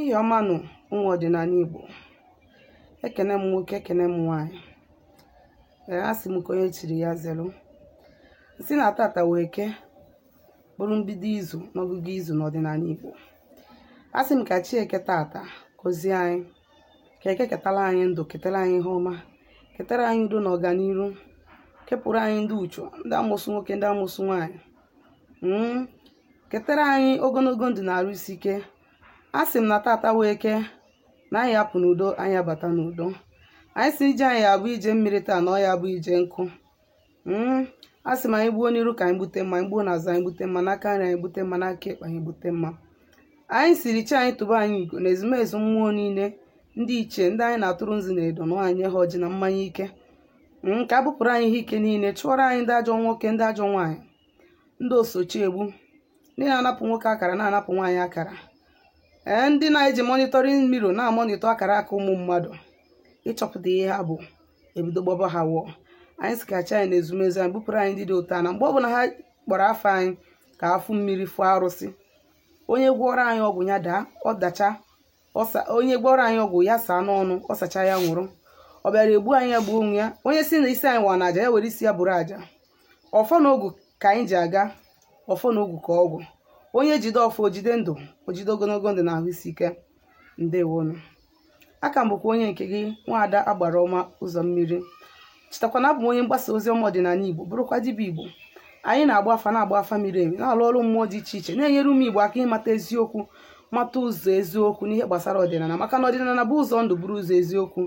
Ehihie ọma nụ, ụmụ ọdịnala Igbo. Ekene m nwoke, ekene m nwaanyị. Ee, asị m ka onye chiri ya zelu. Si na tata wee ke bụrụ mbido izu n'ọgụgụ izu n'ọdịnala Igbo. Asị m ka chi eke tata gọzie anyị, ka eke ketara anyị ndụ, ketara anyị ihe ọma, ketara anyị udo na ọganiru, kepụrụ anyị ndị uchu, ndị amụsụ nwoke, ndị amụsụ nwaanyị, ketara anyị ogologo ndụ na arụ isi ike. A sị m na tata wee ke na anyị apụ n'udo, anyị abata n'udo. Anyị si ije anyị abụ ije mmiri taa, na ọ ya abụ ije nkụ. A sị m anyị gbuo n'iru ka anyị gbute mma, anyị gbuo n'azụ anyị gbute mma, n'aka nri anyị gbute mma, n'aka ekpe anyị gbute mma. Anyị siri chi anyị tụba anyị ugo na ezumezu mmụọ niile, ndị ichie, ndị anyị na-atụrụ nzu na edo, na anyị ha ọjị na mmanya ike, ka a bụpụrụ anyị ihe ike niile, chụọrọ anyị ndị ajọ nwoke, ndị ajọ nwaanyị, ndị osochi egbu, ndị na-anapụ nwoke akara, na-anapụ nwaanyị akara, ee, ndị na-eji monitoring mirror na-amonitor akara aka ụmụ mmadụ ịchọpụta ihe ha bụ, ebido gbaba ha wụọ. Anyị si ka chi anyị na ezumezu anyị bupụrụ anyị ndị dị ụtọ, na mgbe ọbụla ha kpọrọ afọ anyị ka afụ mmiri fụọ arụsị. Onye gwọrọ anyị ọgwụ ya daa, ọ dacha. Onye gwọrọ anyị ọgwụ ya saa n'ọnụ, ọ sacha ya nwụrụ. Ọ bịara egbu anyị, ya gbuo onwe ya. Onye si na isi anyị nwa na aja, ya were isi ya bụrụ aja. Ọfọ na ogu ka anyị ji aga, ọfọ na ogu ka ọgwụ. Onye jide ọfọ, ojide ndụ, ojide ogologo ndụ na ahụ isi ike. Ndewonu. Aka m bụkwa onye nke gị, nwaada agbara ọma ụzọ mmiri. Chetakwa na abụ m onye mgbasa ozi ọma ọdịnala Igbo, bụrụkwa dibịa Igbo. Anyị na-agba afa, na-agba afa miri emi, na-alụ ọrụ mmụọ dị iche iche, na-enyere ụmụ Igbo aka ịmata eziokwu, mata ụzọ eziokwu n'ihe gbasara ọdịnala, maka na ọdịnala bụ ụzọ ndụ, bụrụ ụzọ eziokwu.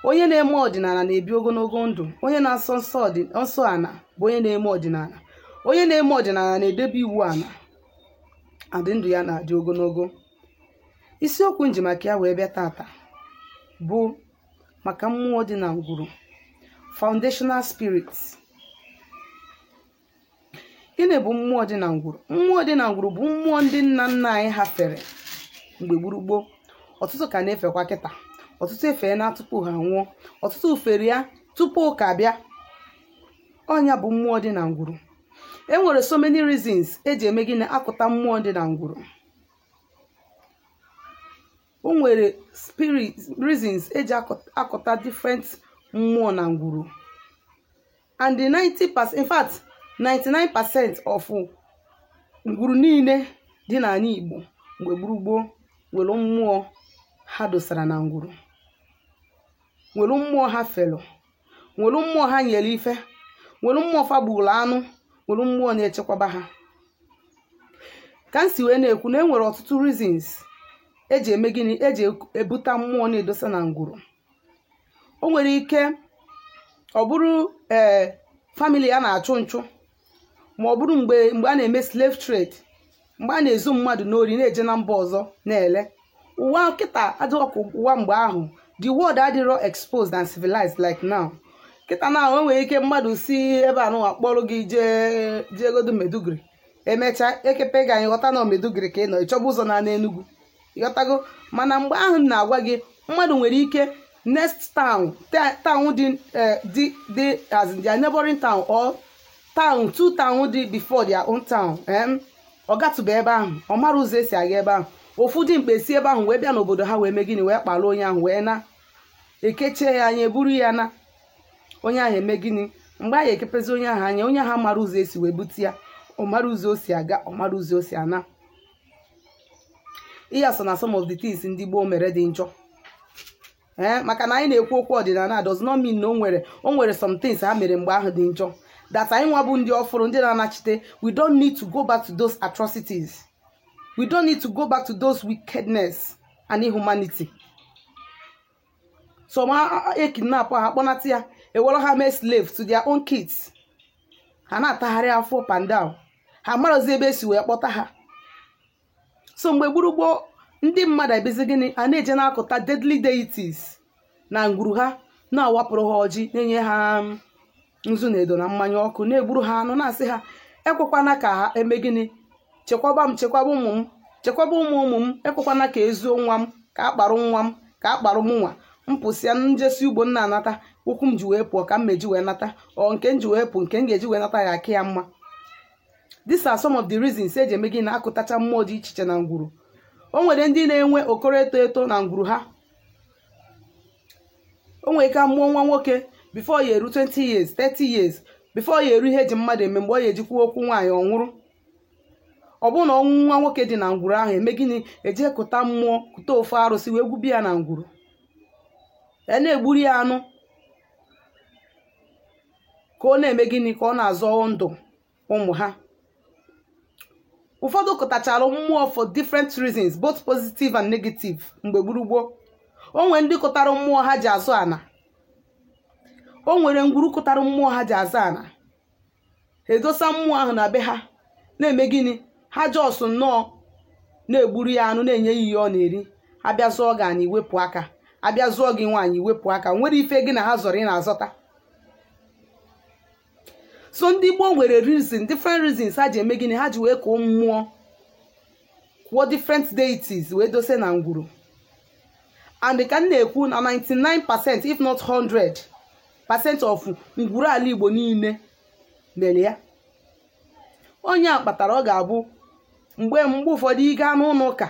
Onye na-eme ọdịnala na-ebi ogologo ndụ. Onye na-asọ nsọ nsọ ana bụ onye na-eme ọdịnala. Onye na-eme ọdịnala na-edebe iwu ana adị, ndụ ya na-adị ogologo. Isiokwu nji maka ya wee bịa tata bụ maka mmụọ dị na ngwuru, foundational spirits. Gịnị bụ mmụọ dị na ngwuru? Mmụọ dị na ngwuru bụ mmụọ ndị nna nna anyị hafere mgbe gburugburu. Ọtụtụ ka na-efekwa kịta, ọtụtụ efee na tupu ha nwụọ, ọtụtụ fere ya tupu ụka bịa. Ọnya bụ mmụọ dị na ngwuru. E nwere so many reasons eji eme gịnị? Akụta mmụọ dị na ngwuru. O nwere spirit reasons eji akụta different mmụọ na ngwuru, and the 90%, in fact 99% of ngwuru niile dị n'ala Igbo mgbe gburugburu nwere mmụọ ha dosara na ngwuru, nwere mmụọ ha felụ, nwere mmụọ ha nyere ife, nwere mmụọ fa gburu anụ, nwere mmụọ na-echekwaba ha. Ka m si wee na-ekwu na e nwere ọtụtụ reasons eji eme gịnị? Eji ebuta mmụọ na-edosa na ngwuru. O nwere ike ọ bụrụ ee family ya na-achụ nchụ, ma ọ bụrụ mgbe a na-eme slave trade, mgbe a na-ezu mmadụ n'ori na-eje na mba ọzọ na-ele. Ụwa kịta adịghị ka ụwa mgbe ahụ. The world adịrọ exposed and civilized like now. Kịta na o nwere ike mmadụ si ebe a nụwa kpọrọ gị jee jeegodo Maiduguri, emechaa ekepe gị, anyị ghọta na Maiduguri ka ị nọ, ịchọba ụzọ na n'Enugu, ịghọtago? Mana mgbe ahụ m na-agwa gị, mmadụ nwere ike next town, town dị dị as in their neighboring town or town, two town dị before their own town, ọ gatụba ebe ahụ, ọ mara ụzọ esi aga ebe ahụ. Ofu dị mkpa esi ebe ahụ wee bịa n'obodo ha, wee mee gịnị? Wee kpara onye ahụ, wee na ekechie ya anya, eburu ya na onye ahụ. Eme gịnị? Mgbe anyị ekepezi onye ahụ anya, onye ahụ mara ụzọ esi wee bute ya, ọ mara ụzọ o si aga, ọ mara ụzọ o si ana. Ihe a so na some of the things ndị gboo mere dị njọ. Ee, maka na anyị na-ekwu okwu ọdịnala does not mean na o nwere some things ha mere mgbe ahụ dị njọ that anyị nwa bụ ndị ọfụrụ, ndị na-anachite, we don't need to go back to those atrocities. We don't need to go back to those wickedness and inhumanity. Some ekidnap ha, kpọnata ya, ewere ha mee slave to their own kids. Ha na-atagharị afọ up and down, ha marazi ebe esi wee kpọta ha. So mgbe gburugburu, ndị mmadụ ebezi gịnị? A na-eje na-akụta deadly deities na ngwuru ha, na-awapụrụ ha ọjị, na-enye ha nzu na edo na mmanya ọkụ, na-egburu ha anụ, na-asị ha ekwekwana ka ha eme gịnị? Chekwaba m, chekwaba ụmụ m, chekwaba ụmụ ụmụ m. Ekwekwana ka ezuo nwa m, ka akparụ nwa m, ka akparụ m nwa m. Pụsịa njesi ugbo m na-anata, ụkwụ m ji wee pụọ ka m meji wee nata, ọ nke m ji wee pụ, nke m ga-eji wee nata ya aka ya mma. These are some of the reasons eji eme gị na-akụtacha mmụọ dị iche iche na ngwuru. O nwere ndị na-enwe okoro eto eto na ngwuru ha. O nwere ike mụọ nwa nwoke, before ya eru 20 years, 30 years, before ya eru ihe eji mmadụ eme, mgbe ọ ya ejikwa okwu nwaanyị, ọ nwụrụ. Ọ bụrụ na ọnwụ nwa nwoke dị na ngwuru ahụ, eme gịnị? Eje kụta mmụọ, kụta ofu arụsị wee gwubi ya na ngwuru ya, na-egburi ya anụ ka ọ na-eme gịnị? Ka ọ na-azọ ndụ ụmụ ha. Ụfọdụ kụtachara mmụọ for different reasons, both positive and negative. Mgbe gburugburu, o nwere ndị kụtara mmụọ ha ji azụ ana. O nwere ngwuru kụtara mmụọ ha ji azụ ana. Ha edosa mmụọ ahụ na be ha, na-eme gịnị? Ha just nnọọ na-egburu ya anụ, na-enye ya ihe ọ na-eri. Abịa zụọ gị anyị, wepụ aka. Abịa zụọ gị nwaanyị, wepụ aka. Nwere ife gị na ha zọrọ ị na-azọta. So ndị gboo nwere reason, different reasons ha ji eme gịnị? Ha ji wee kụọ mmụọ, kwụọ different deities wee dose na ngwuru. And ka m na-ekwu na 99%, if not 100% of ngwuru ala Igbo niile mere ya. Onye a kpatara ọ ga-abụ mgbe ụfọdụ ị gaa n'ụlọ ụka,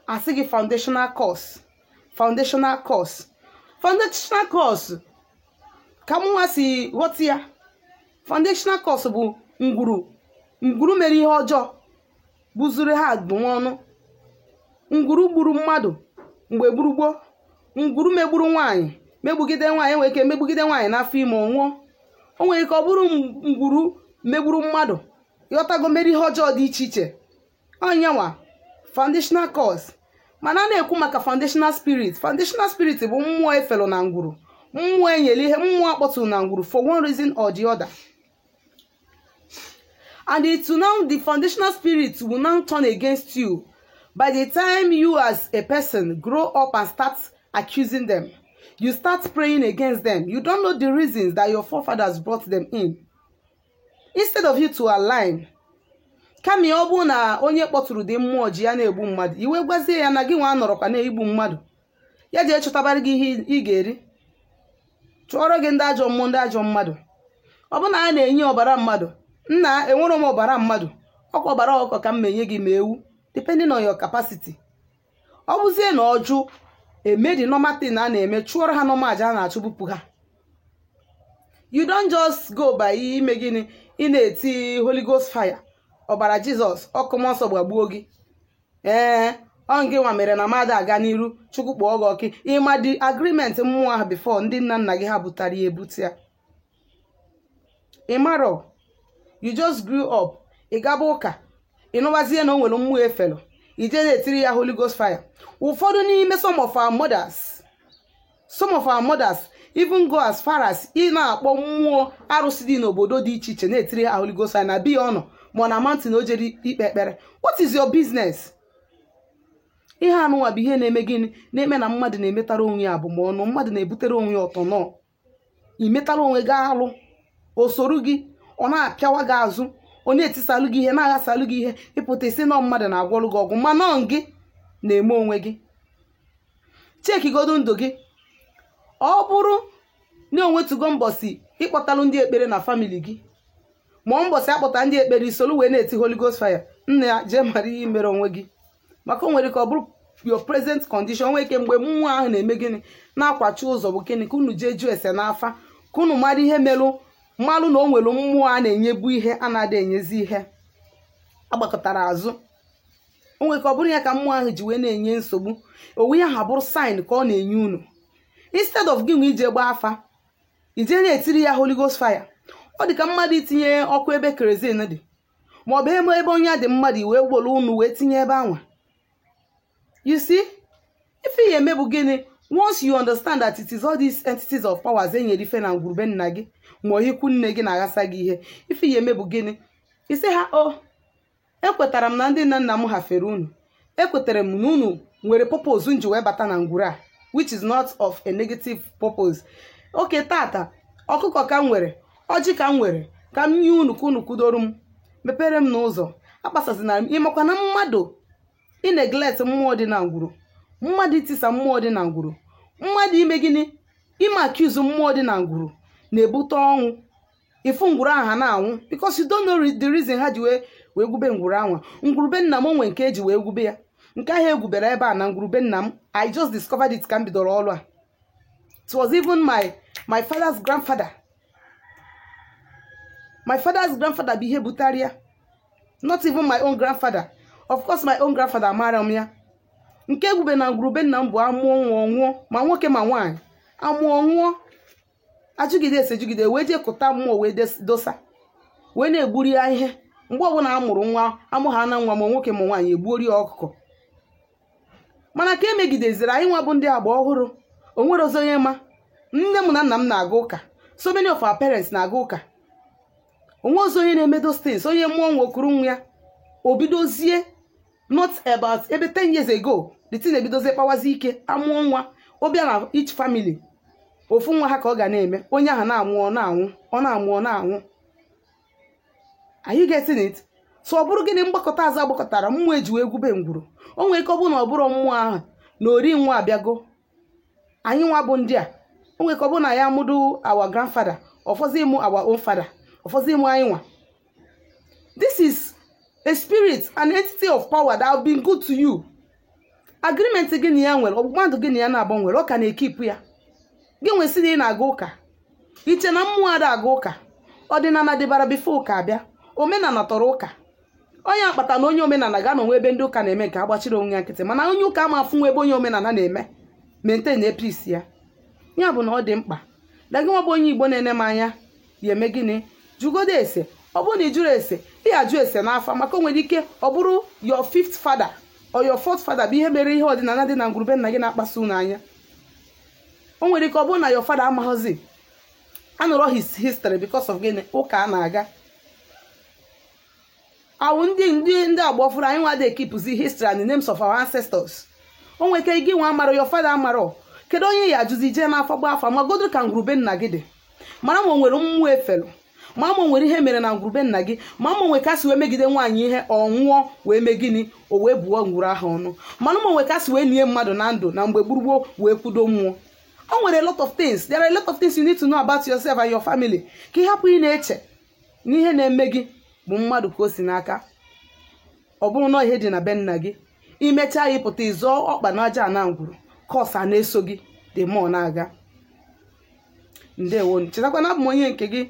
asị gị foundational curse, foundational curse, foundational curse. Ka m nwa si ghọta ya, foundational curse bụ ngwuru mere ihe ọjọọ buzuru ha bụ ọnụ, ngwuru gburu mmadụ mgbe gburugboo, ngwuru megburu nwaanyị, megbugide nwaanyị, nwere ike megbugide nwaanyị n'afọ ime, ọ nwụọ. O nwere ike ọ bụrụ ngwuru megburu mmadụ, ịghọtago, mere ihe ọjọọ dị iche iche. Onyenwa foundational curse. Mana a na-ekwu maka foundational spirit. Foundational spirit bụ mmụọ efelu na ngwuru, mmụọ enyere ihe, mmụọ akpọtụrụ na ngwuru for one reason or the other. And it will now, the foundational spirit will now turn against you by the time you as a person grow up and start accusing them. You start praying against them. You don't know the reasons that your forefathers brought them in. Instead of you to align, kama ọ bụrụ na onye kpọtụrụ dị mmụọ ji ya na-egbu mmadụ, iwe gwazie ya na gị nwa nọrọkwa na-egbu mmadụ, ya jee chọtabara gị ihe ị ga-eri, chụọrọ gị ndị ajọ mmụọ, ndị ajọ mmadụ. Ọ bụ na a na-enye ọbara mmadụ, nna, enwere m ọbara mmadụ, ọkwa ọbara ọkụkọ ka m ma enye gị, ma ewu, depending on your capacity. Ọ bụzie na ọjụ eme the normal thing a na-eme, chụọrọ ha normal aja a na-achụbupụ ha. You don't just go by ime gịnị? Ị na-eti Holy Ghost fire, ọbara Jizọs, ọkụ mmụọ nsọ gbagbuo gị. Ee, ọ gị nwa mere na mmadụ aga n'iru Chukwu kpọọ gị ọkụ. Ịma dị agreement mmụọ ahụ before ndị nna nna gị ha butere ya, ebute ya. Ịmarọ, you just grew up, ị gaba ụka, ịnụwazie na o nwere mmụọ efelu, ije na-etiri ya Holy Ghost fire. Ụfọdụ n'ime some of our mothers even go as far as ị na-akpọ mmụọ arụsị dị n'obodo dị iche iche, na-etiri ha Holy Ghost fire na biya ọ nọ, ma ọ na mountain o jere ikpe ekpere. What is your business? Ihe anụnwa bụ ihe na-eme gịnị? Na-eme na mmadụ na-emetara onwe ya abụmọnụ, mmadụ na-ebutere onwe ya ọtọ nọ. Imetara onwe gị alụ, osoro gị, ọ na-apịawa gị azụ, ọ na-etisalụ gị ihe, na-aghasalụ gị ihe. Ịpụta isi nọ mmadụ na-agwọrụ gị ọgwụ, mana ọ gị na-eme onwe gị. Chekigodo ndụ gị. Ọ bụrụ na onwetugo mbọsi ịkpọtalụ ndị ekpere na family gị, ma ọ mbọsị akpọta ndị ekpere, isolu wee na-eti Holy Ghost fire, nna ya, jee mara ihe mere onwe gị. Maka o nwere ka ọ bụrụ your present condition nwee ike mgbe mmụọ ahụ na-eme gịnị? Na-akwachi ụzọ. Bụ gịnị ka unu jee jụọ ese n'afa, ka unu mara ihe merụ, mmalụ na o nwere mmụọ a na-enyebu ihe a na-ada enyezi ihe agbakọtara azụ. O nwere ka ọ bụrụ ya ka mmụọ ahụ ji wee na-enye nsogbu owu ya ha, bụrụ sign ka ọ na-enye unu. Instead of gị nwe ije gbaa afa, ije na-etiri ya Holy Ghost fire. Ọ dị ka mmadụ itinye ọkụ ebe kerosene dị, ma ọ bụ ebe onye dị mmadụ wee gwere unu wee tinye ebe anwa. You see, ife ya eme bụ gịnị? Once you understand that it is all these entities of powers enyere ife na ngwurube nna gị, ma ikwu nne gị na-aghasa gị ihe, ife ya eme bụ gịnị? Isi ha, o ekwetara m na ndị nna nna m hafere unu, ekwetara m na unu nwere purpose nji wee bata na ngwuru a, which is not of a negative purpose. Oke tata ọkụkọ ka m nwere, ọjị ka m nwere, ka m nye unu ka unu kwudoro m, mepere m n'ụzọ akpasazina m. Ịmakwa na mmadụ ị neglect mmụọ dị na ngwuru, mmadụ itisa mmụọ dị na ngwuru, mmadụ ime gịnị? Ime accuse mmụọ dị na ngwuru na-ebute ọnwụ. Ifu ngwuru ahụ ha na-anwụ because you don't know the reason ha ji wee gwube ngwuru anwa. Ngwurube nna m onwe nke eji wee gwube ya. Nke ahụ egwubere ebe a na ngwurube nna m, I just discovered it ka m bidoro ọrụ a. It was even my father's grandfather. My father's grandfather bụ ihe butere ya, not even my own grandfather. Of course, my own grandfather mara m ya. Nke egwube na ngwurube nna m bụ amụọ nwụọ nwụọ, ma nwoke ma nwaanyị, amụọ nwụọ, ajụgide ese jugide wee jee kụta mmụọ wee dosa wee na-egburi ya ihe. Mgbe ọbụla a mụrụ nwa, amụ ha na nwa, ma nwoke ma nwaanyị, egbuori ya ọkụkọ. Mana ka emegideziri anyị nwa bụ ndị agba ọhụrụ, o nwere ozi onye ma. Nne m na nna m na-aga ụka, so many of our parents na-aga ụka. Onwe ozi onye na-eme those things. Onye mmụọ nwa okuru nwa ya, o bidozie not about ebe 10 years ago, the thing ebidozie kpawazi ike. Amụọ nwa, ọ bịa na each family, ofu nwa ha ka ọ ga na-eme. Onye ahụ na-amụ, ọ na-anwụ, ọ na-amụ, ọ na-anwụ. Are you getting it? So ọ bụrụ gịnị mgbakọta azụ agbakọtara mmụọ eji wee gwube ngwuru? O nwere ike ọ bụrụ na ọ bụrụ mmụọ ahụ na ori nwa abịago anyị nwa bụ ndị a. O nwere ike ọ bụrụ na ya amụdo our grandfather, ọfọzi ịmụ our own father, ọfọzi ịmụ anyị nwa. This is a spirit, an entity of power that have been good to you. Agreement gị na ya nwere, ọgbụgba ndụ gị na ya na-agba nwere, ọ ka na-ekipụ ya. Gị nwesị na ị na-aga ụka, iche na mmụọ ada aga ụka. Ọdịnala dịbara before ụka abịa. Omenala tọrọ ụka. Onye akpata na onye omenala ga nọnwe ebe ndị ụka na-eme nke agbachiri onwe ya nkịtị, mana onye ụka ama afụnwa ebe onye omenala na-eme maintain na peace ya. Ya bụ na ọ dị mkpa na gị nwa bụ onye Igbo na-ene m anya ya eme gịnị? Jụgodo ese. Ọ bụrụ na ị jụrụ ese, ị ajụ ese n'afa, maka o nwere ike ọ bụrụ your fifth father or your fourth father bụ ihe mere ihe ọdịnala dị na ngwurube nna gị na-akpasu unu anya. O nwere ike ọ bụrụ na your father amaghịzi anụrọ his history because of gịnị? Ụka a na-aga awụ ndị agba ọfụrụ anyị nwa dị ekipụzi history and the names of our ancestors. O nwere ike gị nwa amara, your father amarọ. Kedu onye ya ajụzi? Jee n'afọ gba afa, magodo ka ngwurube nna gị dị, mara ma o nwere mmụọ efelu, ma o nwere ihe mere na ngwurube nna gị, ma o nwere ka si wee megide nwaanyị ihe ọ nwụọ wee mee gịnị, o wee buo ngwuru ahụ ọnụ, mana ma o nwere ka si wee nie mmadụ na ndụ na mgbe gburugburu wee kwudo mmụọ. O nwere a lot of things. There are a lot of things you need to know about yourself and your family, ka ị hapụ ị na-eche na ihe na-eme gị bụ mmadụ ka o si n'aka. Ọ bụrụ na ihe dị na be nna gị, imechaa ya ịpụta ịzọọ ọkpa na aja na ngwuru kọs a na-eso gị dị mụọ na-aga. Ndewo. Chetakwa na abụ m onye nke gị,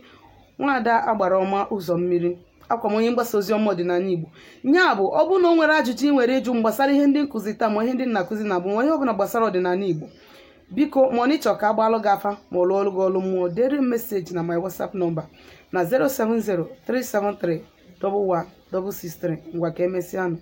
nwaada Agbara Ọma Ụzọ Mmiri, akwa m onye mgbasa ozi ọma ọdịnala Igbo. Nya bụ, ọ bụrụ na o nwere ajụjụ ị nwere ịjụ m gbasara ihe ndị nkụzi taa, ma ihe ndị nna-akụzi na abụ, ma ihe ọbụla gbasara ọdịnala Igbo, biko, ma ọ na ịchọ ka agbalụ gị afa, ma ọ lụọ ọrụ gị ọlụ mmụọ, dere m message na my WhatsApp number na 07037311663. Ngwa, ka emesịanụ.